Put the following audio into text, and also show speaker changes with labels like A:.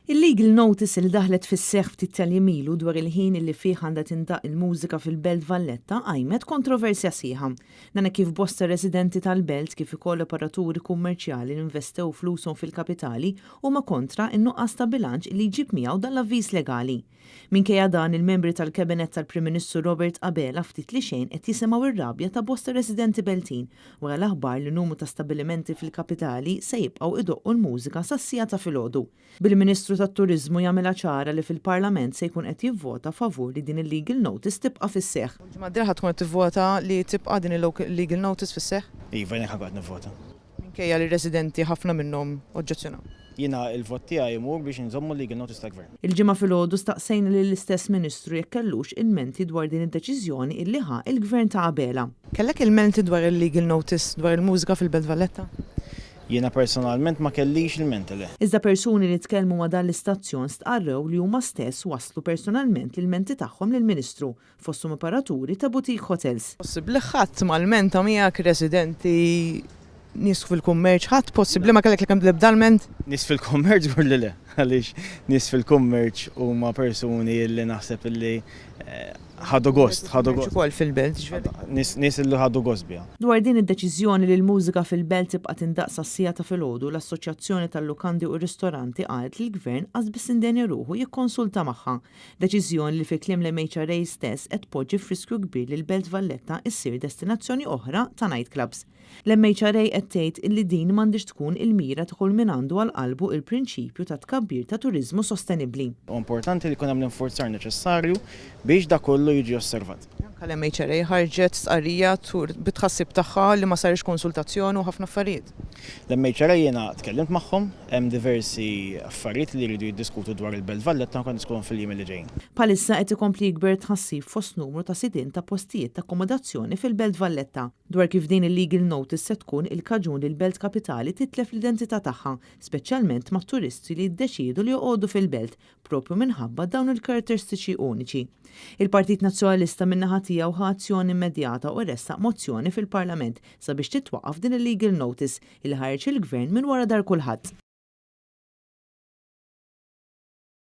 A: Il-legal notice li daħlet fis-seħħ ftit tal-jiem ilu dwar il-ħin li fih għandha tindaq il-mużika fil-Belt Valletta qajmet kontroversja sħiħa. Dan kif bosta residenti tal-belt kif ukoll operaturi kummerċjali li investew flushom fil-kapitali huma kontra in-nuqqas ta' bilanċ li jġib miegħu dan l-avviż legali. Minkejja dan, il-membri tal-Kabinett tal-Prim Ministru Robert Abela ftit li xejn qed jisimgħu ir-rabja ta' bosta residenti Beltin wara l-aħbar li numru ta' stabilimenti fil-kapitali se jibqgħu idoqqu l-mużika sas-siegħa ta' filgħodu. Bil-Ministru tat-Turiżmu jagħmilha ċara li fil-Parlament se jkun qed jivvota favur li din il-legal notice tibqa' fis-seħħ.
B: Ġimgħa d-dieħla tkun qed tivvota li tibqa' din il-legal notice fis-seħħ?
C: Iva, jien qed nivvota.
B: Minkejja li residenti ħafna minnhom oġġezzjonaw.
C: Jiena il-vot tiegħi jmur biex nżommu legal notice tal-gvern.
A: Il-Ġimgħa filgħodu staqsejna lill-istess Ministru jekk kellux ilmenti dwar din id-deċiżjoni illi ħa il-Gvern ta' Abela.
B: Kellek ilmenti dwar il-legal notice dwar il-mużika fil-Belt Valletta?
C: Jiena personalment ma kellix ilmenti, le.
A: Iżda persuni li tkellmu ma' dan l-istazzjon stqarrew li huma stess waslu personalment l-ilmenti tagħhom lill-Ministru, fosthom operaturi ta' boutique hotels.
B: Possibbli ħadd ma lmenta miegħek, residenti, nies fil-kummerċ, ħadd possibbli ma kellek l-ebda lment?
C: Nies fil-kummerċ żgur li le, għaliex nies fil-kummerċ huma persuni li naħseb li ħadu gost, ħadu gost.
B: Ukoll fil-belt, ġifieri.
C: Nies li ħadu gost biha.
A: Dwar din id-deċiżjoni li l-mużika fil-belt tibqa' tindaq sas-siegħa ta' filgħodu, l-Assoċjazzjoni tal-Lukandi u Ristoranti qalet li l-Gvern qas biss indenja ruħu jikkonsulta magħha. Deċiżjoni li fi kliem l-MHRA stess qed tpoġġi f'riskju kbir li l-Belt Valletta issir destinazzjoni oħra ta' nightclubs. L-MHRA qed tgħid illi din m'għandhiex tkun il-mira ta' kull min għandu għal qalbu il-prinċipju ta' tkabbir ta' turiżmu sostenibbli.
C: U importanti li jkun hemm l-infurzar neċessarju biex dak kollu jiġi osservat.
B: Anke l-MHRA ħarġet stqarrija tur bit-tħassib tagħha li ma sarx konsultazzjoni u ħafna affarijiet.
C: L-MHRA jiena tkellimt magħhom, hemm diversi affarijiet li jridu jiddiskutu dwar il-Belt Valletta u diskutuhom fil-jiem li ġejjin.
A: Bħalissa qed ikompli jikber tħassib fost numru ta' sidien ta' postijiet ta' akkomodazzjoni fil-Belt Valletta dwar kif din il-legal notice se tkun il-kaġun li l-belt kapitali titlef l-identità tagħha, speċjalment mat-turisti li jiddeċiedu li joqogħdu fil-belt propju minħabba dawn il-karatteristiċi uniċi. Il-Partit Nazzjonalista min-naħa tiegħu ħa azzjoni immedjata u ressaq mozzjoni fil-Parlament sabiex titwaqqaf din il-legal notice li ħareġ il-Gvern minn wara dahar kulħadd.